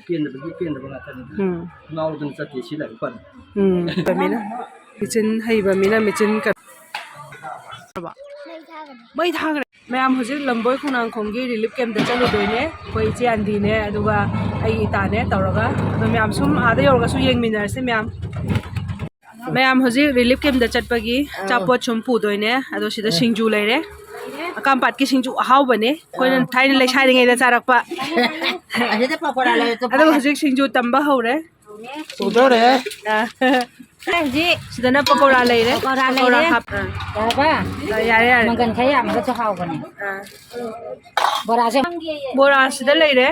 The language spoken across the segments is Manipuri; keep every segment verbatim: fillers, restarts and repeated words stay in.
ꯄꯦꯟꯗꯕꯒꯤ ꯄꯦꯟꯗꯕ ꯉꯥꯛꯇꯅꯤ꯫ ꯎꯝ꯫ ꯉꯥꯎꯗꯅ ꯆꯠꯇꯦ ꯁꯤ ꯂꯥꯏꯔꯤꯛ ꯄꯥꯅꯤ꯫ ꯎꯝ꯫ ꯍꯩꯕ ꯃꯤꯅ, ꯃꯦꯆꯤꯟ ꯍꯩꯕ ꯃꯤꯅ ꯃꯦꯆꯤꯟ ꯀ-, ꯃꯩ ꯊꯥꯈ꯭ꯔꯦ꯫ ꯃꯩ ꯊꯥꯈ꯭ꯔꯦ꯫ ꯃꯌꯥꯝ ꯍꯧꯖꯤꯛ ꯂꯝꯕꯣꯏ ꯈꯣꯡꯅꯥꯡꯈꯣꯡꯒꯤ relief camp ꯇ ꯆꯠꯂꯨꯗꯣꯏꯅꯦ꯫ ꯑꯩꯈꯣꯏ ꯏꯆꯦ ꯑꯟꯗꯤꯅꯦ, ꯑꯗꯨꯒ ꯑꯩꯒꯤ ꯏꯇꯥꯅꯦ ꯇꯧꯔꯒ꯫ ꯑꯗꯣ ꯃꯌꯥꯝ ꯁꯨꯝ ꯑꯥꯗ ꯌꯧꯔꯒꯁꯨ ꯌꯦꯡꯃꯤꯟꯅꯔꯁꯦ ꯃꯌꯥꯝ꯫ ꯃꯌꯥꯝ ꯍꯧꯖꯤꯛ relief camp ꯇ ꯆꯠꯄꯒꯤ ꯑꯥ꯫ ꯑꯆꯥꯄꯣꯠ ꯁꯨꯝ ꯄꯨꯗꯣꯏꯅꯦ꯫ ꯑꯗꯣ ꯁꯤꯗ ꯁꯤꯡꯖꯨ ꯂꯩꯔꯦ꯫ ꯑꯀꯥꯝꯄꯥꯠꯀꯤ ꯁꯤꯡꯖꯨ ꯑꯍꯥꯎꯕꯅꯦ꯫ ꯑꯩꯈꯣꯏꯅ ꯑꯥ꯫ ꯊꯥꯏꯅ ꯂꯩꯁꯥꯔꯤꯉꯩꯗ ꯆꯥꯔꯛꯄ꯫ ꯑꯁꯤꯗ ꯄꯀꯣꯔꯥ ꯂꯩꯔꯦ, ꯇꯨ ꯑꯗꯣ ꯐꯔꯦ꯫ ꯍꯧꯖꯤꯛ ꯁꯤꯡꯖꯨ ꯇꯝꯕ ꯍꯧꯔꯦ꯫ ꯄꯨꯗꯧꯔꯦ꯫ ꯑꯥ꯫ ꯍꯧꯖꯤꯛ ꯁꯤꯗꯅ ꯄꯀꯣꯔꯥ ꯂꯩꯔꯦ꯫ ꯄꯀꯣꯔꯥ ꯄꯀꯣꯔꯥ ꯂꯩꯔꯦ꯫ ꯍꯥꯞ-, ꯑꯥ꯫ ꯌꯥꯔꯕ? ꯑꯥ, ꯌꯥꯔꯦ, ꯌꯥꯔꯦ꯫ ꯃꯪꯒꯟ ꯈꯔ ꯌꯥꯝꯕꯒꯁꯨ ꯍꯥꯎꯕꯅꯦ꯫ ꯑꯥ꯫ ꯕꯣꯔꯥꯁꯦ꯫ ꯕꯣꯔꯥ ꯁꯤꯗ ꯂꯩꯔꯦ꯫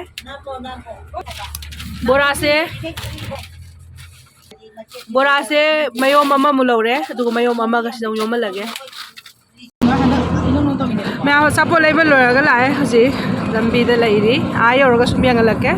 ꯕꯣꯔꯥꯁꯦ, ꯕꯣꯔꯥꯁꯦ ꯃꯌꯣꯝ ꯑꯃꯃꯨꯛ ꯂꯧꯔꯦ, ꯑꯗꯨꯒ ꯃꯌꯣꯝ ꯑꯃꯒ ꯁꯤꯗ ꯑꯃꯨꯛ ꯌꯣꯝꯍꯜꯂꯒꯦ꯫ ꯃꯌꯥꯝ ꯑꯆꯥꯄꯣꯠ ꯂꯩꯕ ꯂꯣꯏꯔꯒ ꯂꯥꯛꯑꯦ, ꯍꯧꯖꯤꯛ ꯂꯝꯕꯤꯗ ꯂꯩꯔꯤ꯫ ꯑꯥ ꯌꯧꯔꯒ ꯁꯨꯝ ꯌꯦꯡꯍꯜꯂꯛꯀꯦ꯫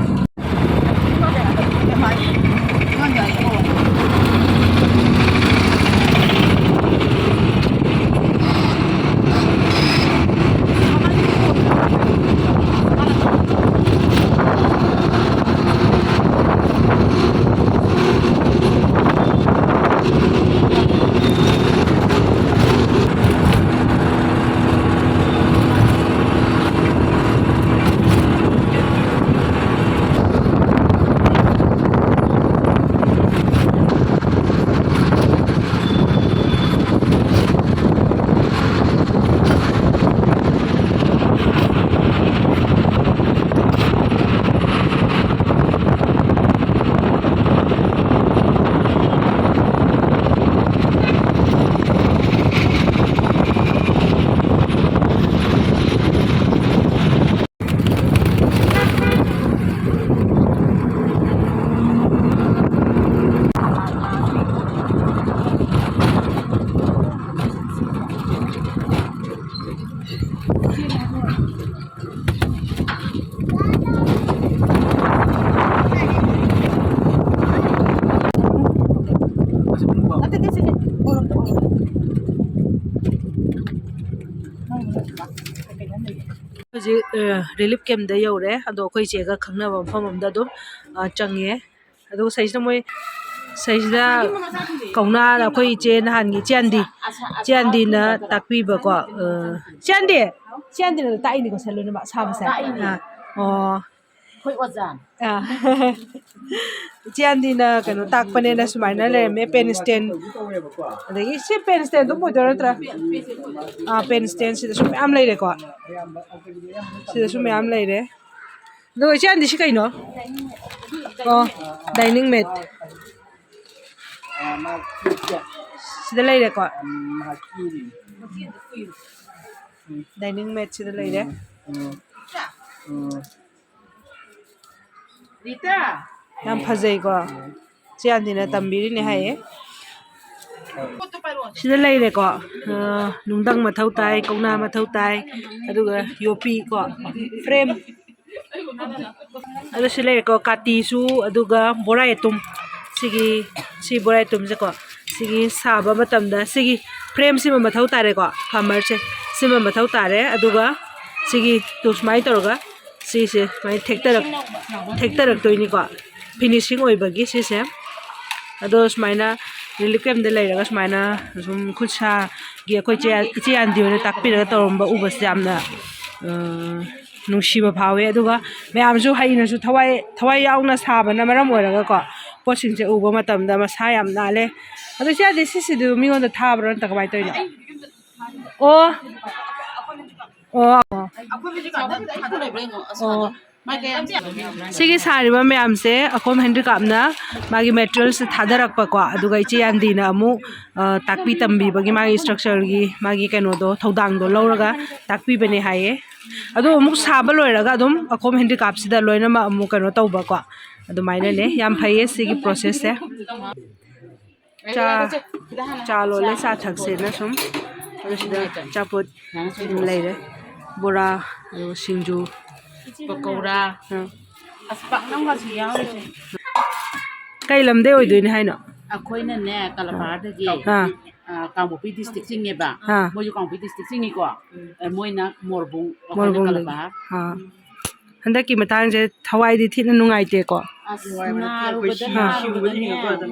ꯔꯤꯂꯤꯐ ꯀꯦꯝꯗ ꯌꯧꯔꯦ꯫ ꯑꯗꯣ ꯑꯩꯈꯣꯏ ꯏꯆꯦꯒ ꯈꯪꯅꯕ ꯃꯐꯝ ꯑꯃꯗ ꯑꯗꯨꯝ, ꯑ, ꯆꯪꯉꯦ꯫ ꯑꯗꯨꯒ ꯁꯩꯁꯤꯗ ꯃꯣꯏ, ꯁꯩꯁꯤꯗ ꯀꯧꯅꯥꯗ ꯑꯩꯈꯣꯏ ꯏꯆꯦ ꯅꯍꯥꯟꯒꯤ ꯏꯆꯦ ꯑꯟꯗꯤ, ꯏꯆꯦ ꯑꯟꯗꯤꯅ ꯇꯥꯛꯄꯤꯕꯀꯣ꯫ ꯑ, ꯏꯆꯦ ꯑꯟꯗꯤ, ꯏꯆꯦ ꯑꯟꯗꯤꯅ ꯇꯥꯛꯏꯅꯤꯀꯣ ꯁꯦ ꯂꯣꯏꯅꯃꯛ ꯁꯥꯕꯁꯦ? ꯇꯥꯛꯏꯅꯤ꯫ ꯑ, ꯑꯣ꯫ ꯑꯩꯈꯣꯏ ꯑꯣꯖꯥꯅꯤ꯫ ꯑ꯫ ꯏꯆꯦ ꯑꯟꯗꯤꯅ ꯀꯩꯅꯣ ꯇꯥꯛꯄꯅꯦꯅ ꯁꯨꯃꯥꯏꯅ ꯂꯩꯔꯝꯃꯦ, ꯄꯦꯟ ꯁ꯭ꯇꯦꯟ꯫ ꯑꯗꯒꯤ ꯁꯤ ꯄꯦꯟ ꯁ꯭ꯇꯦꯟ ꯑꯗꯨꯝ ꯑꯣꯏꯗꯣꯏ ꯅꯠꯇ꯭ꯔꯥ? ꯑꯥ, ꯄꯦꯟ ꯁ꯭ꯇꯦꯟ ꯁꯤꯗꯁꯨ ꯃꯌꯥꯝ ꯂꯩꯔꯦꯀꯣ꯫ ꯁꯤꯗꯁꯨ ꯃꯌꯥꯝ ꯂꯩꯔꯦ꯫ ꯑꯗꯣ ꯏꯆꯦ ꯑꯟꯗꯤ ꯁꯤ ꯀꯩꯅꯣ? ꯑꯣ, ꯗꯥꯏꯅꯤꯡ ꯃꯦꯠ꯫ ꯁꯤꯗ ꯂꯩꯔꯦꯀꯣ꯫ ꯗꯥꯏꯅꯤꯡ ꯃꯦꯠ ꯁꯤꯗ ꯂꯩꯔꯦ꯫ ꯌꯥꯝ ꯐꯖꯩꯀꯣ꯫ ꯆꯦ ꯑꯟꯗꯤꯅ ꯇꯝꯕꯤꯔꯤꯅꯦ ꯍꯥꯏꯌꯦ꯫ ꯁꯤꯗ ꯂꯩꯔꯦꯀꯣ꯫ ꯑ, ꯅꯨꯡꯗꯪ ꯃꯊꯧ ꯇꯥꯏ, ꯀꯧꯅꯥ ꯃꯊꯧ ꯇꯥꯏ, ꯑꯗꯨꯒ ꯌꯣꯠꯄꯤ ꯀꯣ, ꯐ꯭ꯔꯦꯝ꯫ ꯑꯗꯨ ꯁꯤ ꯂꯩꯔꯦꯀꯣ, ꯀꯥꯇꯤꯁꯨ, ꯑꯗꯨꯒ ꯕꯣꯔꯥ ꯌꯦꯇꯨꯝ꯫ ꯁꯤꯒꯤ, ꯁꯤ ꯕꯣꯔꯥ ꯌꯦꯇꯨꯝꯁꯦꯀꯣ, ꯁꯤꯒꯤ ꯁꯥꯕ ꯃꯇꯝꯗ ꯁꯤꯒꯤ ꯐ꯭ꯔꯦꯝꯁꯤꯃ ꯃꯊꯧ ꯇꯥꯔꯦꯀꯣ, ꯐꯥꯔꯃꯔꯁꯦ꯫ ꯁꯤꯃ ꯃꯊꯧ ꯇꯥꯔꯦ꯫ ꯑꯗꯨꯒ ꯁꯤꯒꯤ ꯇꯨ ꯁꯨꯃꯥꯏꯅ ꯇꯧꯔꯒ ꯁꯤꯁꯦ ꯁꯨꯃꯥꯏꯅ ꯊꯦꯛꯇꯔꯛ-, ꯊꯦꯛꯇꯔꯛꯇꯣꯏꯅꯤꯀꯣ꯫ ꯐꯤꯅꯤꯁꯤꯡ ꯑꯣꯏꯕꯒꯤ ꯁꯤꯁꯦ꯫ ꯑꯗꯣ ꯁꯨꯃꯥꯏꯅ ꯔꯤꯂꯤꯐ ꯀꯦꯝꯗ ꯂꯩꯔꯒ ꯁꯨꯃꯥꯏꯅ ꯁꯨꯝ ꯈꯨꯠ ꯁꯥꯒꯤ ꯑꯩꯈꯣꯏ ꯆꯦ, ꯏꯆꯦ ꯑꯟꯗꯤ ꯍꯣꯏꯅ ꯇꯥꯛꯄꯤꯔꯒ ꯇꯧꯔꯝꯕ ꯎꯕꯁꯦ ꯌꯥꯝꯅ, ꯑ, ꯅꯨꯡꯁꯤꯕ ꯐꯥꯎꯋꯦ꯫ ꯑꯗꯨꯒ ꯃꯌꯥꯝꯁꯨ ꯍꯩꯅꯁꯨ ꯊꯋꯥꯏ, ꯊꯋꯥꯏ ꯌꯥꯎꯅ ꯁꯥꯕꯅ ꯃꯔꯝ ꯑꯣꯏꯔꯒꯀꯣ, ꯄꯣꯠꯁꯤꯡꯁꯦ ꯎꯕ ꯃꯇꯝꯗ ꯃꯁꯥ ꯌꯥꯝ ꯅꯥꯜꯂꯦ꯫ ꯑꯗꯣ ꯏꯆꯦ ꯑꯟꯗꯤ ꯁꯤꯁꯤꯗꯤ ꯃꯤꯉꯣꯟꯗ ꯊꯥꯕ꯭ꯔꯣ ꯅꯠꯇ꯭ꯔꯒ ꯀꯃꯥꯏꯅ ꯇꯧꯔꯤꯅꯣ? ꯑꯣ꯫ ꯑꯣ꯫ ꯑꯣ꯫ ꯁꯤꯒꯤ ꯁꯥꯔꯤꯕ ꯃꯌꯥꯝꯁꯦ ꯑꯈꯣꯝ ꯍꯦꯟꯗꯤꯀ꯭ꯔꯥꯐꯅ ꯃꯥꯒꯤ ꯃꯦꯇꯔꯤꯌꯦꯜꯁꯦ ꯊꯥꯗꯔꯛꯄꯀꯣ, ꯑꯗꯨꯒ ꯏꯆꯦ ꯑꯟꯗꯤꯅ ꯑꯃꯨꯛ, ꯑ, ꯇꯥꯛꯄꯤ ꯇꯝꯕꯤꯕꯒꯤ ꯃꯥꯒꯤ ꯏꯁꯇ꯭ꯔꯛꯆꯔꯒꯤ ꯃꯥꯒꯤ ꯀꯩꯅꯣꯗꯣ, ꯊꯧꯗꯥꯡꯗꯣ ꯂꯧꯔꯒ ꯇꯥꯛꯄꯤꯕꯅꯦ ꯍꯥꯏꯌꯦ꯫ ꯑꯗꯨ ꯑꯃꯨꯛ ꯁꯥꯕ ꯂꯣꯏꯔꯒ ꯑꯗꯨꯝ ꯑꯈꯣꯝ ꯍꯦꯟꯗꯤꯀ꯭ꯔꯥꯐꯁꯤꯗ ꯂꯣꯏꯅꯃꯛ ꯑꯃꯨꯛ ꯀꯩꯅꯣ ꯇꯧꯕꯀꯣ, ꯑꯗꯨꯃꯥꯏꯅꯅꯦ꯫ ꯌꯥꯝ ꯐꯩꯌꯦ ꯁꯤꯒꯤ ꯄ꯭ꯔꯣꯁꯦꯁꯁꯦ꯫ ꯆꯥ, ꯆꯥ ꯂꯣꯜꯂꯦ, ꯆꯥ ꯊꯛꯁꯦꯅ ꯁꯨꯝ꯫ ꯑꯗꯨ ꯁꯤꯗ ꯑꯆꯥꯄꯣꯠ ꯑꯗꯨꯝ ꯂꯩꯔꯦ꯫ ꯕꯣꯔꯥ, ꯑꯗꯨꯒ ꯁꯤꯡꯖꯨ꯫ ꯄꯀꯧꯔꯥ꯫ ꯑꯥ꯫ ꯑꯁ, ꯄꯥꯛꯅꯝꯒꯁꯨ ꯌꯥꯎꯔꯤꯁꯦ꯫ ꯀꯩ ꯂꯝꯗꯩ ꯑꯣꯏꯗꯣꯏꯅꯦ ꯍꯥꯏꯅꯣ? ꯑꯩꯈꯣꯏꯅꯅꯦ, ꯀꯂꯄꯥꯔꯗꯒꯤ꯫ ꯑꯥ꯫ ꯑ, ꯀꯥꯡꯄꯣꯛꯄꯤ ꯗꯤꯁꯇ꯭ꯔꯤꯛ ꯆꯤꯡꯉꯦꯕ꯫ ꯑꯥ꯫ ꯃꯣꯏꯁꯨ ꯀꯥꯡꯄꯣꯛꯄꯤ ꯗꯤꯁꯇ꯭ꯔꯤꯛ ꯆꯤꯡꯉꯤꯀꯣ꯫ ꯑ, ꯃꯣꯏꯅ ꯃꯣꯔꯕꯨꯡ, ꯑꯩꯈꯣꯏꯅ ꯃꯣꯔꯕꯨꯡꯗꯒꯤ꯫ ꯀꯂꯄꯍꯥꯔ꯫ ꯑꯥ꯫ ꯍꯟꯗꯛꯀꯤ ꯃꯇꯥꯡꯁꯦ ꯊꯋꯥꯏꯗꯤ ꯊꯤꯅ ꯅꯨꯡꯉꯥꯏꯇꯦꯀꯣ꯫ ꯑꯁ, ꯅꯨꯡꯉꯥꯏꯕ ꯅꯠꯇꯦ, ꯑꯩꯈꯣꯏ ꯅꯥꯔꯨꯕꯗ, ꯁꯤ-, ꯅꯥꯔꯨꯕꯗꯅꯦ꯫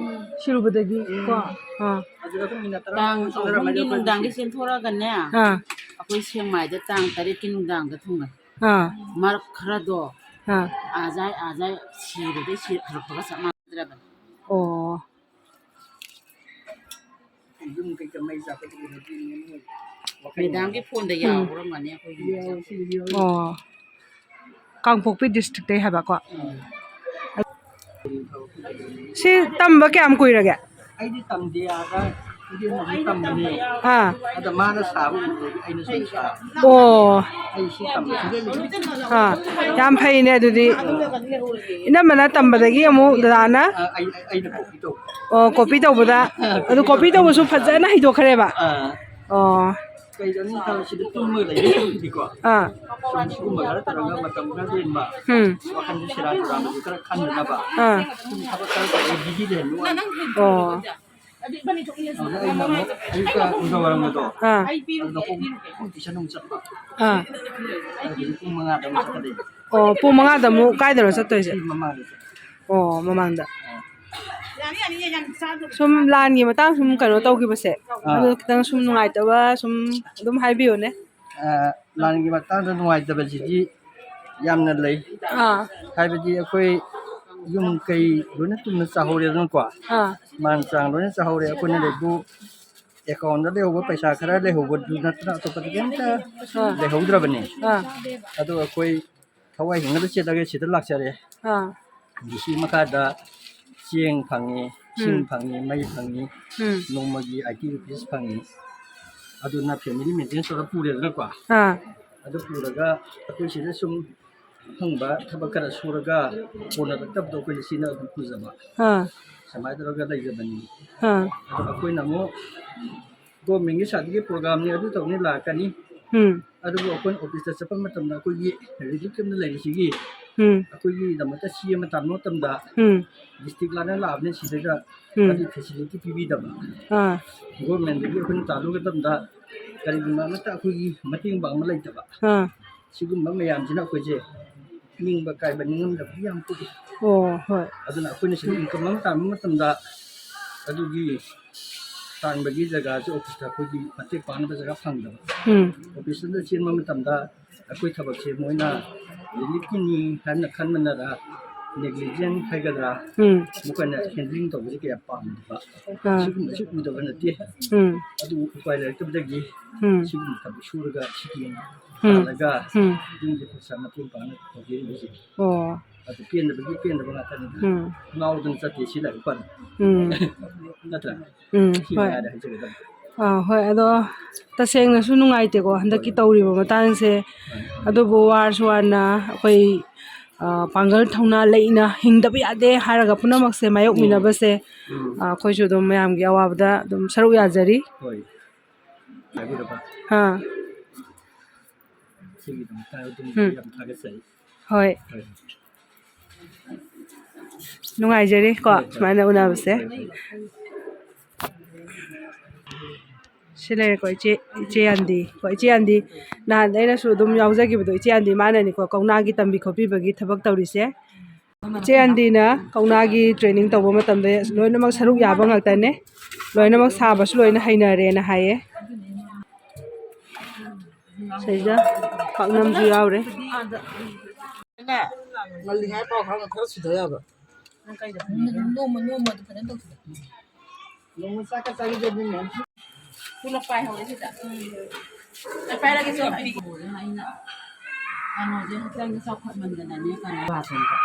ꯁꯤꯔꯨꯕꯗꯒꯤ ꯀꯣ꯫ ꯑꯥ꯫ ꯑꯗꯨꯗ ꯑꯗꯨꯝ ꯃꯤꯅꯠ ꯇꯔꯥ ꯇꯥꯡ ꯀꯨꯟ ꯁꯣꯟꯊꯔꯝꯃꯗꯤ ꯑꯍꯨꯝꯒꯤ ꯑꯩꯈꯣꯏꯗꯤ ꯅꯨꯡꯗꯥꯡꯒꯤ ꯆꯦꯟꯊꯣꯔꯛꯑꯒꯅꯦ, ꯑꯥ꯫ ꯑꯩꯈꯣꯏ ꯁꯦꯛꯃꯥꯏꯗ ꯇꯥꯡ ꯇꯔꯦꯠꯀꯤ ꯅꯨꯡꯗꯥꯡꯗ ꯊꯨꯡꯅꯩ꯫ ꯑꯥ꯫ ꯃꯔꯛ ꯈꯔꯗꯣ ꯑꯥ꯫ ꯑꯥꯖꯥꯏ, ꯑꯥꯖꯥꯏ ꯁꯤꯕꯗꯩ ꯁꯤ-, ꯍꯜꯂꯛꯄꯒ ꯆꯞ ꯃꯥꯟꯅꯗ꯭ꯔꯕꯅꯤ꯫ ꯑꯣ꯫ ꯌꯨꯝ ꯀꯩꯀꯩ ꯃꯩ ꯆꯥꯛꯄꯗꯨ ꯎꯔꯗꯤ ꯃꯦꯗꯥꯝꯒꯤ ꯐꯣꯟꯗ ꯎꯝ꯫ ꯌꯥꯎꯔꯝꯒꯅꯤ ꯑꯩꯈꯣꯏꯒꯤ꯫ ꯑꯣ꯫ ꯀꯥꯡꯄꯣꯛꯄꯤ ꯗꯤꯁꯇ꯭ꯔꯤꯛꯇꯩ ꯍꯥꯏꯕꯀꯣ꯫ ꯎꯝ꯫ ꯁꯤ ꯇꯝꯕ ꯀꯌꯥꯝ ꯀꯨꯏꯔꯒꯦ? ꯑꯩꯗꯤ ꯇꯝꯗꯦ, ꯑꯥꯗ ꯏꯕꯦꯝꯃ ꯑꯃ ꯇꯝꯕꯅꯦ꯫ ꯑꯥ꯫ ꯑꯗ ꯃꯥꯅ ꯁꯥꯕ ꯎꯕꯗꯒꯤ ꯑꯩꯅ ꯁꯨꯝ ꯁꯥꯕ꯫ ꯑꯣ꯫ ꯑꯩ ꯁꯤ ꯇꯝꯕ ꯁꯨꯡꯂꯣꯏ ꯂꯣꯏꯗ꯭ꯔꯤ꯫ ꯑꯥ꯫ ꯌꯥꯝ ꯐꯩꯅꯦ ꯑꯗꯨꯗꯤ꯫ ꯏꯅꯝꯃꯅ ꯇꯝꯕꯗꯒꯤ ꯑꯃꯨꯛ ꯗꯗꯥꯅ ꯑ, ꯑꯩ, ꯑꯩꯅ ꯀꯣꯄꯤ ꯇꯧꯕ꯫ ꯑꯣ, ꯀꯣꯄꯤ ꯇꯧꯕꯗ꯫ ꯑꯗꯨ ꯀꯣꯄꯤ ꯇꯧꯕꯁꯨ ꯐꯖꯅ ꯍꯩꯗꯣꯛꯈ꯭ꯔꯦꯕ꯫ ꯑꯥ꯫ ꯑꯣ꯫ ꯀꯩꯗꯧꯅꯤ ꯈꯜꯂꯣ, ꯁꯤꯗ ꯇꯨꯝꯃꯒ ꯂꯩꯕ ꯁꯔꯨꯛꯄꯨꯗꯤꯀꯣ꯫ ꯑꯥ꯫ ꯁꯨꯝ ꯁꯤꯒꯨꯝꯕ ꯈꯔ ꯇꯧꯔꯒ ꯃꯇꯝ ꯈꯔ ꯂꯦꯟꯕ꯫ ꯎꯝ꯫ ꯋꯥꯈꯜꯁꯦ ꯁꯦꯔꯥꯟ ꯇꯨꯔꯥꯟꯕꯁꯨ ꯈꯔ ꯈꯟꯗꯅꯕ꯫ ꯑꯥ꯫ ꯁꯨꯝ ꯊꯕꯛ ꯈꯔ ꯇꯧꯔꯒ busy ꯂꯩꯍꯟꯕ ꯋꯥꯅꯤ꯫ ꯑꯣ꯫ ꯑꯗꯨꯗ ꯑꯩꯅ ꯑꯃꯨꯛ ꯑꯌꯨꯛꯇ ꯅꯨꯡꯗꯥꯡ ꯋꯥꯏꯔꯝꯒꯗꯣ, ꯑꯥ꯫ ꯑꯗꯨꯗ ꯍꯣꯝ, ꯍꯣꯝ ꯇ꯭ꯌꯨꯁꯟ ꯑꯃꯨꯛ ꯆꯠꯄ꯫ ꯑꯥ꯫ ꯑꯗꯨꯗꯒꯤ ꯄꯨꯡ ꯃꯉꯥꯗ ꯑꯃꯨꯛ ꯆꯠꯀꯗꯣꯏꯅꯤ꯫ ꯑꯣ, ꯄꯨꯡ ꯃꯉꯥꯗ ꯑꯃꯨꯛ ꯀꯥꯏꯗꯅꯣ ꯆꯠꯇꯣꯏꯁꯦ? ꯁꯤ ꯃꯃꯥꯡꯗ ꯆꯠꯄ꯫ ꯑꯣ, ꯃꯃꯥꯡꯗ꯫ ꯑꯥ꯫ ꯁꯨꯝ ꯂꯥꯟꯒꯤ ꯃꯇꯥꯡ ꯁꯨꯝ ꯀꯩꯅꯣ ꯇꯧꯈꯤꯕꯁꯦ, ꯑꯥ꯫ ꯑꯗꯨ ꯈꯤꯇꯪ ꯁꯨꯝ ꯅꯨꯡꯉꯥꯏꯇꯕ ꯁꯨꯝ ꯑꯗꯨꯝ ꯍꯥꯏꯕꯤꯌꯨꯅꯦ꯫ ꯑ, ꯂꯥꯟꯒꯤ ꯃꯇꯥꯡꯗ ꯅꯨꯡꯉꯥꯏꯇꯕꯁꯤꯗꯤ ꯌꯥꯝꯅ ꯂꯩ꯫ ꯑꯥ꯫ ꯍꯥꯏꯕꯗꯤ ꯑꯩꯈꯣꯏ ꯌꯨꯝ ꯀꯩ ꯂꯣꯏꯅ ꯇꯨꯝꯅ ꯆꯥꯍꯧꯔꯦꯗꯅꯀꯣ꯫ ꯑꯥ꯫ ꯃꯥꯟ ꯆꯥꯡ ꯂꯣꯏꯅ ꯆꯥꯍꯧꯔꯦ꯫ ꯑꯩꯈꯣꯏꯅ ꯂꯩꯕꯨ account ꯗ ꯂꯩꯍꯧꯕ ꯄꯩꯁꯥ ꯈꯔ ꯂꯩꯍꯧꯕꯗꯨ ꯅꯠꯇꯅ ꯑꯇꯣꯞꯄꯗꯤ ꯀꯩꯝꯇ ꯑꯥ꯫ ꯂꯩꯍꯧꯗ꯭ꯔꯕꯅꯤ꯫ ꯑꯥ꯫ ꯑꯗꯣ ꯑꯩꯈꯣꯏ ꯊꯋꯥꯏ ꯍꯤꯡꯅꯕ ꯆꯦꯜꯂꯒ ꯁꯤꯗ ꯂꯥꯛꯆꯔꯦ꯫ ꯑꯥ꯫ ꯗꯤ ꯁꯤ ꯃꯈꯥꯗ ꯆꯦꯡ ꯐꯪꯉꯤ, ꯏꯁꯤꯡ ꯎꯝ꯫ ꯐꯪꯉꯤ, ꯃꯩ ꯐꯪꯉꯤ, ꯎꯝ꯫ ꯅꯣꯡꯃꯒꯤ eighty rupees ꯐꯪꯉꯤ꯫ ꯑꯗꯨꯅ family maintain ꯇꯧꯔ ꯄꯨꯔꯦꯗꯅꯀꯣ꯫ ꯑꯥ꯫ ꯑꯗꯨ ꯄꯨꯔꯒ ꯑꯩꯈꯣꯏ ꯁꯤꯗ ꯁꯨꯝ ꯑꯐꯪꯕ ꯊꯕꯛ ꯈꯔ ꯁꯨꯔꯒ ꯀꯣꯟꯅꯔꯛꯇꯕꯗꯣ ꯑꯩꯈꯣꯏꯅ ꯁꯤꯅ ꯑꯗꯨꯝ ꯄꯨꯖꯕ꯫ ꯑꯥ꯫ ꯁꯨꯃꯥꯏꯅ ꯇꯧꯔꯒ ꯂꯩꯖꯕꯅꯤ꯫ ꯑꯥ꯫ ꯑꯗꯣ ꯑꯩꯈꯣꯏꯅ ꯑꯃꯨꯛ government ꯀꯤ ꯁꯥꯏꯠꯇꯒꯤ program ꯅꯤ ꯑꯗꯨ ꯇꯧꯅꯤ ꯂꯥꯛꯀꯅꯤ꯫ ꯎꯝ꯫ ꯑꯗꯨꯕꯨ ꯑꯩꯈꯣꯏꯅ office ꯇ ꯆꯠꯄ ꯃꯇꯝꯗ ꯑꯩꯈꯣꯏꯒꯤ relief camp ꯇ ꯂꯩꯔꯤꯁꯤꯒꯤ ꯎꯝ꯫ ꯑꯩꯈꯣꯏꯒꯤꯗꯃꯛꯇ ꯆꯦ ꯑꯃ ꯇꯥꯟꯕ ꯃꯇꯝꯗ ꯎꯝ꯫ ꯗꯤꯁꯇ꯭ꯔꯤꯛ ꯂꯥꯟꯅ ꯂꯥꯛꯑꯕꯅꯤꯅ ꯁꯤꯗꯩꯗ ꯎꯝ꯫ ꯑꯗꯨꯒꯤ ꯐꯦꯁꯤꯂꯤꯇꯤ ꯄꯤꯕꯤꯗꯕ꯫ ꯑꯥ꯫ ꯒꯣꯔꯃꯦꯟꯗꯒꯤ ꯑꯩꯈꯣꯏꯅ ꯇꯥꯜꯂꯨꯕ ꯃꯇꯝꯗ ꯀꯔꯤꯒꯨꯝꯕ ꯑꯃꯠꯇ ꯑꯩꯈꯣꯏꯒꯤ ꯃꯇꯦꯡ ꯄꯥꯡꯕ ꯂꯩꯇꯕ꯫ ꯑꯥ꯫ ꯁꯤꯒꯨꯝꯕ ꯃꯌꯥꯝꯁꯤꯅ ꯑꯩꯈꯣꯏꯁꯦ ꯅꯤꯡꯕ ꯀꯥꯏꯕ, ꯅꯤꯡꯉꯝꯗꯕ ꯌꯥꯝ ꯄꯣꯛꯏ꯫ ꯑꯣ, ꯍꯣꯏ꯫ ꯑꯗꯨꯅ ꯑꯩꯈꯣꯏꯅ ꯁꯤꯗ ꯏꯟꯀꯝ ꯑꯃ ꯇꯥꯟꯕ ꯃꯇꯝꯗ ꯑꯗꯨꯒꯤ ꯇꯥꯟꯕꯒꯤ ꯖꯒꯥꯁꯦ ꯑꯣꯐꯤꯁꯇ ꯑꯩꯈꯣꯏꯒꯤ ꯃꯇꯦꯡ ꯄꯥꯡꯅꯕ ꯖꯒꯥ ꯐꯪꯗꯕ꯫ ꯎꯝ꯫ ꯑꯣꯐꯤꯁꯇ ꯆꯦꯟꯕ ꯃꯇꯝꯗ ꯑꯩꯈꯣꯏ ꯊꯕꯛꯁꯦ ꯃꯣꯏꯅ ꯔꯤꯂꯤꯐꯀꯤꯅꯤ ꯍꯥꯏꯅ ꯈꯟꯕꯅꯔ, ꯅꯦꯒ꯭ꯂꯤꯖꯦꯟ ꯍꯥꯏꯒꯗ꯭ꯔꯥ, ꯎꯝ꯫ ꯃꯈꯣꯏꯅ ꯍꯦꯟꯗ꯭ꯔꯤꯡ ꯇꯧꯕꯁꯦ ꯀꯌꯥ ꯄꯥꯝꯗꯕ꯫ ꯑꯥ꯫ ꯁꯤꯒꯨꯝꯕꯁꯨ ꯎꯗꯕ ꯅꯠꯇꯦ꯫ ꯎꯝ꯫ ꯑꯗꯨ ꯎꯄꯥꯏ ꯂꯩꯔꯛꯇꯕꯗꯒꯤ ꯎꯝ꯫ ꯁꯤꯒꯨꯝꯕ ꯊꯕꯛ ꯁꯨꯔꯒ ꯁꯤꯀꯤ ꯎꯝ꯫ ꯇꯥꯜꯂꯒ ꯎꯝ꯫ ꯌꯨꯝꯒꯤ ꯄꯩꯁꯥ ꯃꯇꯦꯡ ꯄꯥꯡꯅ ꯇꯧꯖꯔꯤꯕꯁꯤ꯫ ꯑꯣ꯫ ꯑꯗꯨ ꯄꯦꯟꯗꯕꯒꯤ ꯄꯦꯟꯗꯕ ꯉꯥꯛꯇꯅꯤ꯫ ꯎꯝ꯫ ꯉꯥꯎꯗꯅ ꯆꯠꯇꯦ ꯁꯤ ꯂꯥꯏꯔꯤꯛ ꯄꯥꯅ꯫ ꯎꯝ꯫ ꯅꯠꯇ꯭ꯔꯥ? ꯎꯝ, ꯁꯤ ꯍꯣꯏ꯫ ꯃꯉꯥꯏꯔꯦ ꯍꯥꯏꯖꯒꯗꯕ꯫ ꯑꯥ, ꯍꯣꯏ, ꯑꯗꯣ ꯇꯁꯦꯡꯅꯁꯨ ꯅꯨꯡꯉꯥꯏꯇꯦꯀꯣ ꯍꯟꯗꯛꯀꯤ ꯍꯣꯏ꯫ ꯇꯧꯔꯤꯕ ꯃꯇꯥꯡꯁꯦ꯫ ꯍꯣꯏ꯫ ꯑꯗꯨꯕꯨ ꯋꯥꯔꯁꯨ ꯋꯥꯅ ꯑꯩꯈꯣꯏ, ꯑꯥ, ꯄꯥꯡꯒꯜ ꯊꯧꯅꯥ ꯂꯩꯅ ꯍꯤꯡꯗꯕ ꯌꯥꯗꯦ ꯍꯥꯏꯔꯒ ꯄꯨꯝꯅꯃꯛꯁꯦ ꯃꯥꯌꯣꯛꯃꯤꯟꯅꯕꯁꯦ, ꯎꯝ꯫ ꯑꯥ, ꯑꯩꯈꯣꯏꯁꯨ ꯑꯗꯨꯝ ꯃꯌꯥꯝꯒꯤ ꯑꯋꯥꯕꯗ ꯑꯗꯨꯝ ꯁꯔꯨꯛ ꯌꯥꯖꯔꯤ꯫ ꯍꯣꯏ꯫ ꯍꯥꯏꯕꯤꯔꯕ? ꯑꯥ꯫ ꯁꯤꯒꯤꯗꯃꯛꯇ ꯑꯗꯨꯝ ꯎꯝ꯫ ꯌꯥꯝ ꯊꯥꯒꯠꯆꯔꯤ꯫ ꯍꯣꯏ꯫ ꯍꯣꯏ꯫ ꯅꯨꯡꯉꯥꯏꯖꯔꯦ ꯀꯣ, ꯍꯣꯏ, ꯍꯣꯏ꯫ ꯁꯨꯃꯥꯏꯅ ꯎꯅꯕꯁꯦ꯫ ꯍꯣꯏ, ꯍꯣꯏ꯫ ꯁꯤ ꯂꯩꯔꯦꯀꯣ, ꯏꯆꯦ, ꯏꯆꯦ ꯌꯥꯟꯗꯤ꯫ ꯀꯣ, ꯏꯆꯦ ꯌꯥꯟꯗꯤ, ꯅꯍꯥꯟ ꯑꯩꯅꯁꯨ ꯑꯗꯨꯝ ꯌꯥꯎꯖꯈꯤꯕꯗꯣ, ꯏꯆꯦ ꯌꯥꯟꯗꯤ ꯃꯥꯅꯅꯤꯀꯣ, ꯀꯧꯅꯥꯒꯤ ꯇꯝꯕꯤ ꯈꯣꯠꯄꯤꯕꯒꯤ ꯊꯕꯛ ꯇꯧꯔꯤꯁꯦ꯫ ꯏꯆꯦ ꯌꯥꯟꯗꯤꯅ ꯀꯧꯅꯥꯒꯤ training ꯇꯧꯕ ꯃꯇꯝꯗ ꯂꯣꯏꯅꯃꯛ ꯁꯔꯨꯛ ꯌꯥꯕ ꯉꯥꯛꯇꯅꯦ, ꯂꯣꯏꯅꯃꯛ ꯁꯥꯕꯁꯨ ꯂꯣꯏꯅ ꯍꯩꯅꯔꯦꯅ ꯍꯥꯏꯌꯦ꯫ ꯁꯤꯗꯩꯗ ꯄꯥꯛꯅꯝꯁꯨ ꯌꯥꯎꯔꯦ꯫ ꯉꯜꯂꯤꯉꯥꯏ ꯄꯥꯎ ꯈꯔ ꯈꯔ ꯁꯤꯗ ꯌꯥꯕ꯫ ꯅꯣꯡꯃ, ꯅꯣꯡꯃ ꯑꯗꯨ ꯐꯖꯅ ꯇꯧꯁꯤꯗ꯫ ꯅꯣꯡꯃ ꯆꯥꯛꯀ ꯆꯥꯈꯤꯗꯕꯅꯤ ꯃꯌꯥꯝ꯫ ꯄꯨꯂꯞ ꯄꯥꯏꯍꯧꯔꯦ ꯁꯤꯗ꯫ ꯑꯩ ꯄꯥꯏꯔꯒꯦ ꯁꯦ꯫ ꯑꯩꯅ ꯀꯩꯅꯣꯁꯦ ꯍꯛꯆꯥꯡꯁꯦ ꯆꯥꯎꯈꯠꯃꯟꯗꯅꯅꯦ ꯀꯩꯅꯣ ꯕꯥꯊꯔꯨꯝꯗ꯫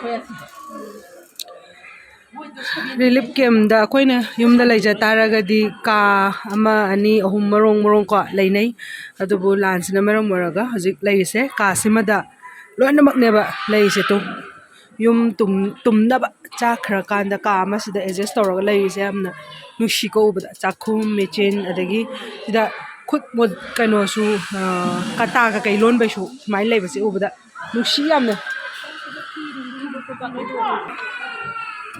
ꯍꯣꯏ ꯑꯁꯤꯗ꯫ Relief camp ꯇ ꯑꯩꯈꯣꯏꯅ ꯌꯨꯝꯗ ꯂꯩꯖ ꯇꯥꯔꯒꯗꯤ ꯀꯥ ꯑꯃ, ꯑꯅꯤ, ꯑꯍꯨꯝ ꯃꯔꯣꯡ ꯃꯔꯣꯡ ꯀꯣ ꯂꯩꯅꯩ꯫ ꯑꯗꯨꯕꯨ ꯂꯥꯟꯁꯤꯅ ꯃꯔꯝ ꯑꯣꯏꯔꯒ ꯍꯧꯖꯤꯛ ꯂꯩꯔꯤꯁꯦ ꯀꯥꯁꯤꯃꯗ ꯂꯣꯏꯅꯃꯛꯅꯦꯕ ꯂꯩꯔꯤꯁꯦ꯫ ꯇꯨ ꯌꯨꯝ ꯇꯨꯝ-, ꯇꯨꯝꯅꯕ ꯆꯥꯈ꯭ꯔꯀꯥꯟꯗ ꯀꯥ ꯑꯃꯁꯤꯗ adjust ꯇꯧꯔꯒ ꯂꯩꯔꯤꯁꯦ ꯌꯥꯝꯅ ꯅꯨꯡꯁꯤꯀꯣ ꯎꯕꯗ꯫ ꯆꯥꯛꯈꯨꯝ, ꯃꯦꯆꯤꯟ, ꯑꯗꯒꯤ ꯁꯤꯗ ꯈꯨꯠ ꯃꯣ-, ꯀꯩꯅꯣꯁꯨ, ꯑ, ꯀꯇꯥ ꯀꯩꯀꯩ ꯂꯣꯟꯕꯩꯁꯨ ꯁꯨꯃꯥꯏꯅ ꯂꯩꯕꯁꯦ ꯎꯕꯗ ꯅꯨꯡꯁꯤ ꯌꯥꯝꯅ꯫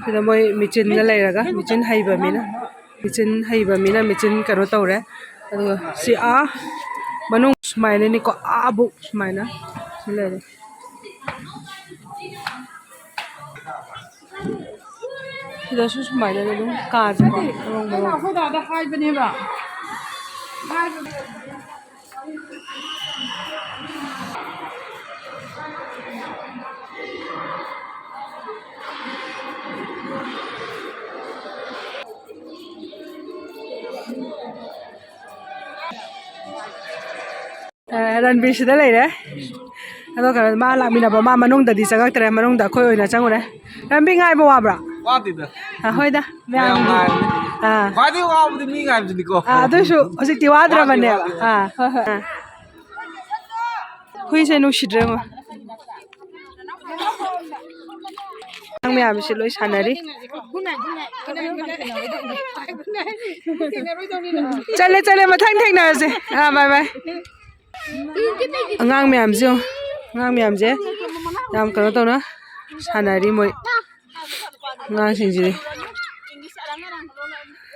ꯁꯤꯗ ꯃꯣꯏ ꯃꯦꯆꯤꯟꯗ ꯂꯩꯔꯒ, ꯃꯦꯆꯤꯟ ꯍꯩꯕ ꯃꯤꯅ, ꯃꯦꯆꯤꯟ ꯍꯩꯕ ꯃꯤꯅ ꯃꯦꯆꯤꯟ ꯀꯩꯅꯣ ꯇꯧꯔꯦ꯫ ꯑꯗꯨꯒ ꯁꯤ ꯑꯥ ꯃꯅꯨꯡ ꯁꯨꯃꯥꯏꯅꯅꯤꯀꯣ, ꯑꯥꯕꯨꯛ ꯁꯨꯃꯥꯏꯅ ꯁꯤ ꯂꯩꯔꯦ꯫ ꯁꯤꯗꯁꯨ ꯁꯨꯃꯥꯏꯅ ꯑꯗꯨꯝ ꯀꯥꯁꯦꯀꯣ, ꯃꯔꯣꯡ ꯃꯔꯣꯡ꯫ ꯑꯩꯈꯣꯏ ꯗꯥꯗ ꯍꯥꯏꯕꯅꯦꯕ꯫ ꯑ, ꯔꯟꯕꯤꯔ ꯁꯤꯗ ꯂꯩꯔꯦ꯫ ꯑꯗꯣ ꯀꯩꯅꯣ, ꯃꯥ ꯂꯥꯛꯃꯤꯟꯅꯕ, ꯃꯥ ꯃꯅꯨꯡꯗꯗꯤ ꯆꯪꯉꯛꯇ꯭ꯔꯦ, ꯃꯅꯨꯡꯗ ꯑꯩꯈꯣꯏ ꯑꯣꯏꯅ ꯆꯪꯉꯨꯔꯦ꯫ ꯔꯟꯕꯤꯔ ꯉꯥꯏꯕ ꯋꯥꯕ꯭ꯔꯥ? ꯋꯥꯗꯦꯗ꯫ ꯑ, ꯍꯣꯏꯗ, ꯃꯌꯥꯝ ꯃꯌꯥꯝꯒꯤ꯫ ꯉꯥꯏꯕꯅꯤ꯫ ꯑꯥ꯫ ꯈ꯭ꯋꯥꯏꯗꯒꯤ ꯋꯥꯕꯗꯤ ꯃꯤ ꯉꯥꯏꯕꯗꯨꯅꯤꯀꯣ꯫ ꯑꯥ, ꯑꯗꯨꯏꯁꯨ ꯍꯧꯖꯤꯛꯇꯤ ꯋꯥꯗ꯭ꯔꯕꯅꯦꯕ꯫ ꯋꯥꯗꯦ, ꯋꯥꯗꯦ꯫ ꯑꯥ, ꯍꯣꯏ, ꯍꯣꯏ, ꯑꯥ꯫ ꯍꯨꯏꯁꯦ ꯅꯨꯡꯁꯤꯗ꯭ꯔꯦ ꯌꯦꯡꯉꯣ꯫ ꯑꯉꯥꯡ ꯃꯌꯥꯝꯁꯤ ꯂꯣꯏ ꯁꯥꯟꯅꯔꯤ꯫ ꯆꯠꯂꯦ, ꯆꯠꯂꯦ, ꯃꯊꯪ ꯊꯦꯡꯅꯔꯁꯦ꯫ ꯑꯥ, bye bye꯫ ꯑꯉꯥꯡ ꯃꯌꯥꯝꯁꯦ ꯌꯦꯡꯉꯣ꯫ ꯑꯉꯥꯡ ꯃꯌꯥꯝꯁꯦ ꯌꯥꯝ ꯀꯩꯅꯣ ꯇꯧꯅ ꯁꯥꯟꯅꯔꯤ ꯃꯣꯏ꯫ ꯑꯉꯥꯡꯁꯤꯡꯁꯤꯗꯤ,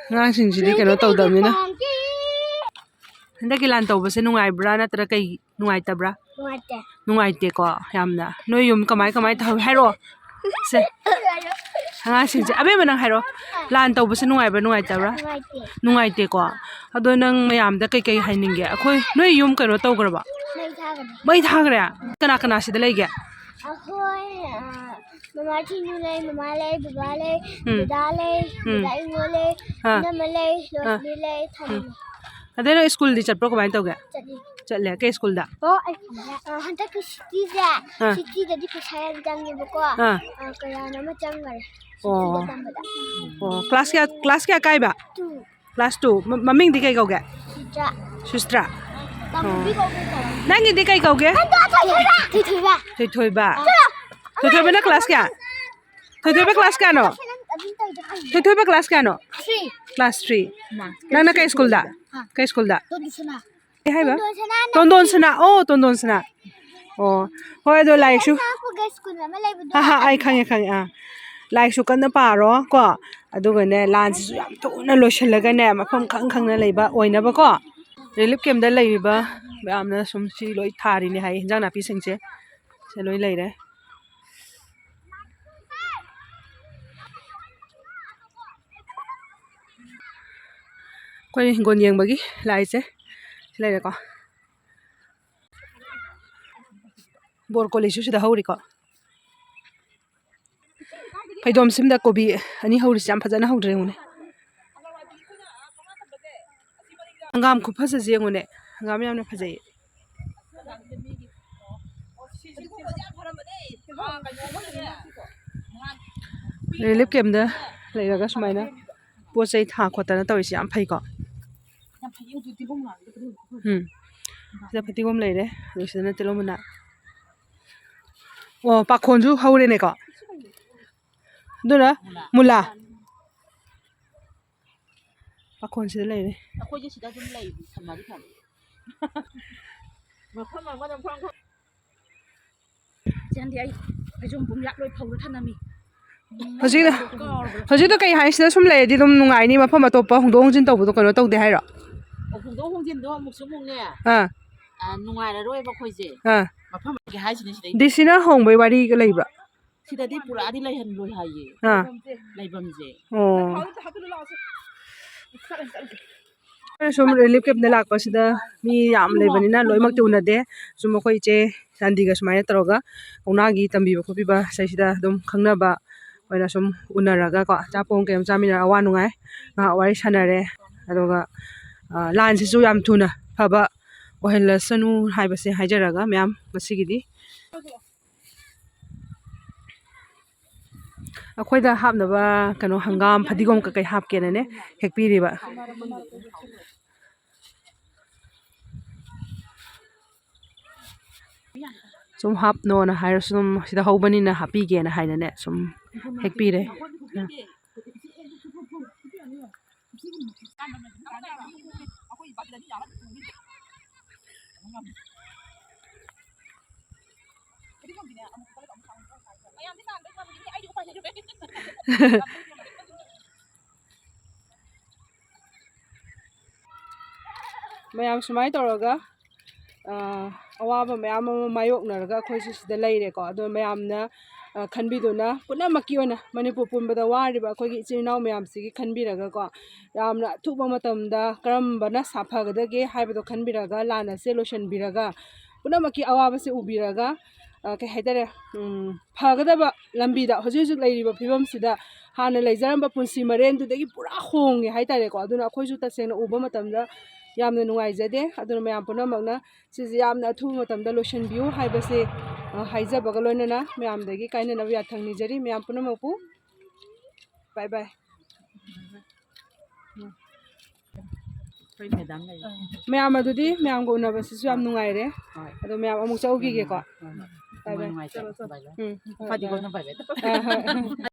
ꯑꯉꯥꯡꯁꯤꯡꯁꯤꯗꯤ ꯀꯩꯅꯣ ꯇꯧꯗꯕꯅꯤꯅ꯫ ꯍꯟꯗꯛꯀꯤ ꯂꯥꯟ ꯇꯧꯕꯁꯦ ꯅꯨꯡꯉꯥꯏꯕ꯭ꯔꯥ ꯅꯠꯇ꯭ꯔ ꯀꯩ ꯅꯨꯡꯉꯥꯏꯇꯕ꯭ꯔꯥ? ꯅꯨꯡꯉꯥꯏꯇꯦ꯫ ꯅꯨꯡꯉꯥꯏꯇꯦꯀꯣ ꯌꯥꯝꯅ꯫ ꯅꯣꯏ ꯌꯨꯝ ꯀꯃꯥꯏ ꯀꯃꯥꯏ ꯇꯧꯍꯧꯏ? ꯍꯥꯏꯔꯛꯑꯣ꯫ ꯁꯦ꯫ ꯑꯉꯥꯡꯁꯤꯡꯁꯦ, ꯑꯕꯦꯝꯃ ꯅꯪ ꯍꯥꯏꯔꯛꯑꯣ꯫ ꯂꯥꯟ ꯇꯧꯕꯁꯦ ꯅꯨꯡꯉꯥꯏꯕ꯭ꯔꯥ ꯅꯨꯡꯉꯥꯏꯇꯕ꯭ꯔꯥ? ꯅꯨꯡꯉꯥꯏꯇꯦ꯫ ꯅꯨꯡꯉꯥꯏꯇꯦꯀꯣ꯫ ꯑꯗꯣ ꯅꯪ ꯃꯌꯥꯝꯗ ꯀꯩꯀꯩ ꯍꯥꯏꯅꯤꯡꯒꯦ? ꯑꯩꯈꯣꯏ, ꯅꯣꯏ ꯌꯨꯝ ꯀꯩꯅꯣ ꯇꯧꯈ꯭ꯔꯕꯣ? ꯃꯩ ꯊꯥꯈ꯭ꯔꯦ꯫ ꯃꯩ ꯊꯥꯈ꯭ꯔꯦ? ꯀꯅꯥ ꯀꯅꯥ ꯁꯤꯗ ꯂꯩꯒꯦ? ꯑꯩꯈꯣꯏ, ꯑ, ꯃꯃꯥ ꯊꯤꯅꯨ ꯂꯩ, ꯃꯃꯥ ꯂꯩ, ꯕꯕꯥ ꯂꯩ, ꯎꯝ꯫ ꯗꯗꯥ ꯂꯩ, ꯎꯝ꯫ ꯗꯗꯥ ꯏꯉꯣ ꯂꯩ, ꯑꯥ꯫ ꯏꯅꯝꯃ ꯂꯩ, ꯑꯥ꯫ ꯔꯣꯁꯅꯤ ꯂꯩ, ꯎꯝ꯫ ꯊꯥꯅꯤꯃ꯫ ꯑꯗꯩ ꯅꯪ ꯁ꯭ꯀꯨꯜꯗꯤ ꯆꯠꯄ꯭ꯔꯣ? ꯀꯃꯥꯏꯅ ꯇꯧꯒꯦ? ꯆꯠꯂꯤ꯫ ꯆꯠꯂꯦ꯫ ꯀꯩ ꯁ꯭ꯀꯨꯜꯗ? ꯑꯣ, ꯑꯩ, ꯑ, ꯍꯟꯗꯛꯀꯤ ꯁꯤꯇꯤꯁꯦ, ꯑꯥ꯫ ꯁꯤꯇꯤꯗꯗꯤ ꯄꯩꯁꯥ ꯌꯥꯝ ꯆꯪꯉꯦꯕꯀꯣ꯫ ꯑꯥ꯫ ꯑ, ꯀꯌꯥꯅꯣ ꯑꯃ ꯆꯪꯈꯔꯦ꯫ ꯑꯣ꯫ ꯁꯤꯇꯤꯗ ꯇꯝꯕꯗ꯫ ꯑꯣ, ꯀ꯭ꯂꯥꯁ ꯀꯌꯥ, ꯀ꯭ꯂꯥꯁ ꯀꯌꯥ ꯀꯥꯏꯕ? Two꯫ Class two꯫ ꯃ-, ꯃꯃꯤꯡꯗꯤ ꯀꯩ ꯀꯧꯒꯦ? ꯁꯨꯆꯥ꯫ ꯁꯨꯁꯇ꯭ꯔꯥ? ꯇꯥꯃꯣꯕꯤ ꯑꯣ꯫ ꯀꯧꯒꯦ ꯇꯧꯕ꯫ ꯅꯪꯒꯤꯗꯤ ꯀꯩ ꯀꯧꯒꯦ? ꯊꯣꯏꯊꯣꯏꯕ꯫ ꯊꯣꯏꯊꯣꯏꯕ꯫ ꯊꯣꯏꯊꯣꯏꯕ꯫ ꯆꯠꯂꯣ꯫ ꯊꯣꯏꯊꯣꯏꯕꯅ ꯀ꯭ꯂꯥꯁ ꯀꯌꯥ? ꯊꯣꯏꯊꯣꯏꯕ ꯀ꯭ꯂꯥꯁ ꯀꯌꯥꯅꯣ? ꯑꯗꯨꯝ ꯇꯧꯗꯦ꯫ ꯊꯣꯏꯊꯣꯏꯕ ꯀ꯭ꯂꯥꯁ ꯀꯌꯥꯅꯣ? Three꯫ Class three꯫ ꯃꯥ꯫ ꯅꯪꯅ ꯀꯩ ꯁ꯭ꯀꯨꯜꯗ? ꯀꯩ ꯁ꯭ꯀꯨꯜꯗ? ꯇꯣꯟꯗꯣꯟ ꯁꯅꯥ꯫ ꯀꯩ ꯍꯥꯏꯕ? ꯇꯣꯟꯗꯣꯟ ꯁꯅꯥ ꯅꯠꯇꯦ꯫ ꯇꯣꯟꯗꯣꯟ ꯁꯅꯥ꯫ ꯑꯣ, ꯇꯣꯟꯗꯣꯟ ꯁꯅꯥ꯫ ꯑꯣ, ꯍꯣꯏ, ꯑꯗꯣ ꯂꯥꯏꯔꯤꯛꯁꯨ ꯅꯛꯄꯒ ꯁ꯭ꯀꯨꯜ ꯑꯃ ꯂꯩꯕꯗꯣ꯫ ꯍꯥ, ꯍꯥ, ꯑꯩ ꯈꯪꯉꯦ, ꯈꯪꯉꯦ꯫ ꯑꯥ, ꯂꯥꯏꯔꯤꯛꯁꯨ ꯀꯟꯅ ꯄꯥꯔꯣ ꯀꯣ꯫ ꯑꯗꯨꯒꯅꯦ, ꯂꯥꯟꯁꯤꯁꯨ ꯌꯥꯝ ꯊꯨꯅ ꯂꯣꯏꯁꯤꯜꯂꯒꯅꯦ, ꯃꯐꯝ ꯈꯪ ꯈꯪꯅ ꯂꯩꯕ ꯑꯣꯏꯅꯕꯀꯣ꯫ ꯔꯤꯂꯤꯐ ꯀꯦꯝꯗ ꯂꯩꯔꯤꯕ ꯃꯌꯥꯝꯅ ꯁꯨꯝ ꯁꯤ ꯂꯣꯏ ꯊꯥꯔꯤꯅꯦ ꯍꯥꯏ, ꯍꯤꯟꯖꯥꯡ ꯅꯥꯄꯤꯁꯤꯡꯁꯦ꯫ ꯁꯤ ꯂꯣꯏ ꯂꯩꯔꯦ꯫ ꯑꯩꯈꯣꯏꯅ ꯍꯤꯡꯒꯣꯜ ꯌꯦꯡꯕꯒꯤ ꯂꯥꯛꯏꯁꯦ꯫ ꯁꯤ ꯂꯩꯔꯦꯀꯣ꯫ ꯕ꯭ꯔꯣꯀꯣꯂꯤꯁꯨ ꯁꯤꯗ ꯍꯧꯔꯤꯀꯣ꯫ ꯐꯩꯗꯣꯝ ꯁꯤꯝꯗ ꯀꯣꯕꯤ ꯑꯅꯤ ꯍꯧꯔꯤꯁꯦ ꯌꯥꯝ ꯐꯖꯅ ꯍꯧꯗ꯭ꯔꯦ, ꯌꯦꯡꯉꯨꯅꯦ꯫ ꯍꯪꯒꯥꯝ ꯈꯨꯐꯖꯁꯦ ꯌꯦꯡꯉꯨꯅꯦ꯫ ꯍꯪꯒꯥꯝ ꯌꯥꯝꯅ ꯐꯖꯩꯌꯦ꯫ ꯔꯤꯂꯤꯐ ꯀꯦꯝꯗ ꯂꯩꯔꯒ ꯁꯨꯃꯥꯏꯅ ꯄꯣꯠ ꯆꯩ ꯊꯥ ꯈꯣꯠꯇꯅ ꯇꯧꯔꯤꯁꯦ ꯌꯥꯝ ꯐꯩꯀꯣ꯫ ꯎꯝ꯫ ꯁꯤꯗ ꯐꯗꯤꯒꯣꯝ ꯂꯩꯔꯦ, ꯑꯗꯨ ꯁꯤꯗꯅ ꯇꯤꯜꯍꯧ ꯃꯅꯥ꯫ ꯑꯣ, ꯄꯥꯈꯣꯟꯁꯨ ꯍꯧꯔꯦꯅꯦꯀꯣ꯫ ꯑꯗꯨꯅ ꯃꯨꯂꯥ꯫ ꯄꯥꯈꯣꯟꯁꯤꯗ ꯂꯩꯔꯦ꯫ ꯑꯩꯈꯣꯏꯁꯦ ꯁꯤꯗ ꯑꯗꯨꯝ ꯂꯩ, ꯊꯝꯃꯗꯤ ꯐꯅꯤ꯫ ꯃꯐꯝ ꯑꯃꯗ ꯃꯐꯝ ꯈꯔ ꯆꯦꯟꯗꯤ ꯑꯩ ꯐꯩꯖꯣꯝ ꯄꯨꯝꯌꯥꯠ ꯂꯣꯏ ꯐꯧꯔ ꯊꯅꯝꯃꯤ꯫ ꯍꯧꯖꯤꯛ, ꯀꯥꯎꯔꯕ꯭ꯔꯥ? ꯍꯧꯖꯤꯛꯇꯣ ꯀꯩ ꯍꯥꯏ, ꯁꯤꯗ ꯁꯨꯝ ꯂꯩꯔꯗꯤ ꯑꯗꯨꯝ ꯅꯨꯡꯉꯥꯏꯅꯤ, ꯃꯐꯝ ꯑꯇꯣꯞꯄ ꯍꯣꯡꯗꯣꯛ ꯍꯣꯡꯖꯤꯟ ꯇꯧꯕꯗꯣ ꯀꯩꯅꯣ ꯇꯧꯗꯦ ꯍꯥꯏꯔꯣ? ꯑꯣ, ꯍꯣꯡꯗꯣꯛ ꯍꯣꯡꯖꯤꯟꯗꯣ ꯑꯃꯨꯛꯁꯨ ꯑꯃꯨꯛꯅꯦ, ꯑꯥ꯫ ꯑ, ꯅꯨꯡꯉꯥꯏꯔꯔꯣꯏꯕ ꯑꯩꯈꯣꯏꯁꯦ꯫ ꯑꯥ꯫ ꯃꯐꯝ ꯂꯩꯒꯦ ꯍꯥꯏꯁꯤꯅꯦ ꯁꯤꯗꯩꯗ꯫ ꯗꯤ ꯁꯤꯅ ꯍꯣꯡꯕꯩ ꯋꯥꯔꯤꯒ ꯂꯩꯕ꯭ꯔꯥ? ꯁꯤꯗꯗꯤ ꯄꯨꯔꯛꯑꯗꯤ ꯂꯩꯍꯜꯂꯣꯏ ꯍꯥꯏꯌꯦ꯫ ꯑꯥ꯫ ꯂꯩꯐꯝꯁꯦ꯫ ꯑꯣ꯫ ꯑꯩꯈꯣꯏꯅ ꯁꯨꯝ ꯔꯤꯂꯤꯐ ꯀꯦꯝꯞꯇ ꯂꯥꯛꯄꯁꯤꯗ ꯃꯤ ꯌꯥꯝ ꯂꯩꯕꯅꯤꯅ ꯂꯣꯏꯅꯃꯛꯇꯤ ꯎꯅꯗꯦ꯫ ꯁꯨꯝ ꯑꯩꯈꯣꯏ ꯏꯆꯦ ꯆꯥꯟꯗꯤꯒ ꯁꯨꯃꯥꯏꯅ ꯇꯧꯔꯒ ꯀꯧꯅꯥꯒꯤ ꯇꯝꯕꯤꯕ ꯈꯣꯠꯄꯤꯕ ꯁꯤꯗꯩꯁꯤꯗ ꯑꯗꯨꯝ ꯈꯪꯅꯕ ꯑꯣꯏꯅ ꯁꯨꯝ ꯎꯅꯔꯒꯀꯣ, ꯑꯆꯥꯄꯣꯠ ꯀꯩ ꯑꯃ ꯆꯥꯃꯤꯟꯅꯔ ꯑꯋꯥ ꯅꯨꯡꯉꯥꯏ ꯉꯥꯏꯍꯥꯛ ꯋꯥꯔꯤ ꯁꯥꯟꯅꯔꯦ꯫ ꯑꯗꯨꯒ, ꯑ, ꯂꯥꯟꯁꯤꯁꯨ ꯌꯥꯝ ꯊꯨꯅ ꯐꯕ ꯑꯣꯏꯍꯜꯂꯁꯅꯨ ꯍꯥꯏꯕꯁꯦ ꯍꯥꯏꯖꯔꯒ ꯃꯌꯥꯝ ꯉꯁꯤꯒꯤꯗꯤ ꯑꯩꯈꯣꯏꯗ ꯍꯥꯞꯅꯕ ꯀꯩꯅꯣ ꯍꯪꯒꯥꯝ, ꯐꯗꯤꯒꯣꯝ ꯀꯩꯀꯩ ꯍꯥꯞꯀꯦꯅꯅꯦ ꯍꯦꯛꯄꯤꯔꯤꯕ꯫ ꯁꯨꯝ ꯍꯥꯞꯅꯣꯅ ꯍꯥꯏꯔꯁꯨ ꯑꯗꯨꯝ ꯁꯤꯗ ꯍꯧꯕꯅꯤꯅ ꯍꯥꯞꯄꯤꯒꯦꯅ ꯍꯥꯏꯅꯅꯦ ꯁꯨꯝ ꯍꯦꯛꯄꯤꯔꯦ꯫ ꯃꯌꯥꯝ ꯁꯨꯃꯥꯏꯅ ꯇꯧꯔꯒ ꯑꯋꯥꯕ ꯃꯌꯥꯝ ꯑꯃ ꯃꯥꯌꯣꯛꯅꯔꯒ ꯑꯩꯈꯣꯏꯁꯨ ꯁꯤꯗ ꯂꯩꯔꯦꯀꯣ꯫ ꯑꯗꯣ ꯃꯌꯥꯝꯅ ꯈꯟꯕꯤꯗꯨꯅ ꯄꯨꯝꯅꯃꯛꯀꯤ ꯑꯣꯏꯅ ꯃꯅꯤꯄꯨꯔ ꯄꯨꯝꯕꯗ ꯋꯥꯔꯤꯕ ꯑꯩꯈꯣꯏꯒꯤ ꯏꯆꯤꯜ ꯏꯅꯥꯎ ꯃꯌꯥꯝꯁꯤꯒꯤ ꯈꯟꯕꯤꯔꯒꯀꯣ, ꯌꯥꯝꯅ ꯑꯊꯨꯕ ꯃꯇꯝꯗ ꯀꯔꯝꯕꯅ ꯁꯥꯐꯒꯗꯒꯦ ꯍꯥꯏꯕꯗꯣ ꯈꯟꯕꯤꯔꯒ, ꯂꯥꯟ ꯑꯁꯦ ꯂꯣꯏꯁꯤꯟꯕꯤꯔꯒ, ꯄꯨꯝꯅꯃꯛꯀꯤ ꯑꯋꯥꯕꯁꯦ ꯎꯕꯤꯔꯒ, ꯀꯩ ꯍꯥꯏꯇꯥꯔꯦ, ꯐꯒꯗꯕ ꯂꯝꯕꯤꯗ, ꯍꯧꯖꯤꯛ ꯍꯧꯖꯤꯛ ꯂꯩꯔꯤꯕ ꯐꯤꯕꯝꯁꯤꯗ ꯍꯥꯟꯅ ꯂꯩꯖꯔꯝꯕ ꯄꯨꯟꯁꯤ ꯃꯔꯦꯟꯗꯨꯗꯒꯤ ꯄꯨꯔꯥ ꯍꯣꯡꯉꯦ ꯍꯥꯏꯇꯥꯔꯦꯀꯣ꯫ ꯑꯗꯨꯅ ꯑꯩꯈꯣꯏꯁꯨ ꯇꯁꯦꯡꯅ ꯎꯕ ꯃꯇꯝꯗ ꯌꯥꯝꯅ ꯅꯨꯡꯉꯥꯏꯖꯗꯦ꯫ ꯑꯗꯨꯅ ꯃꯌꯥꯝ ꯄꯨꯝꯅꯃꯛꯅ ꯁꯤꯁꯦ ꯌꯥꯝꯅ ꯑꯊꯨꯕ ꯃꯇꯝꯗ ꯂꯣꯏꯁꯤꯟꯕꯤꯌꯨ ꯍꯥꯏꯕꯁꯦ, ꯑ, ꯍꯥꯏꯖꯕꯒ ꯂꯣꯏꯅꯅ ꯃꯌꯥꯝꯗꯒꯤ ꯀꯥꯏꯅꯅꯕ ꯌꯥꯊꯪ ꯅꯤꯖꯔꯤ꯫ ꯃꯌꯥꯝ ꯄꯨꯝꯅꯃꯛꯄꯨ bye bye꯫ ꯃꯌꯥꯝ ꯑꯗꯨꯗꯤ ꯃꯌꯥꯝꯒ ꯎꯅꯕꯁꯤꯁꯨ ꯌꯥꯝ ꯅꯨꯡꯉꯥꯏꯔꯦ꯫ ꯑꯗꯣ ꯃꯌꯥꯝ ꯑꯃꯨꯛ ꯆꯠꯂꯨꯈꯤꯒꯦꯀꯣ꯫ Bye bye꯫ ꯎꯝ꯫ ꯍꯣꯏ, ꯍꯣꯏ꯫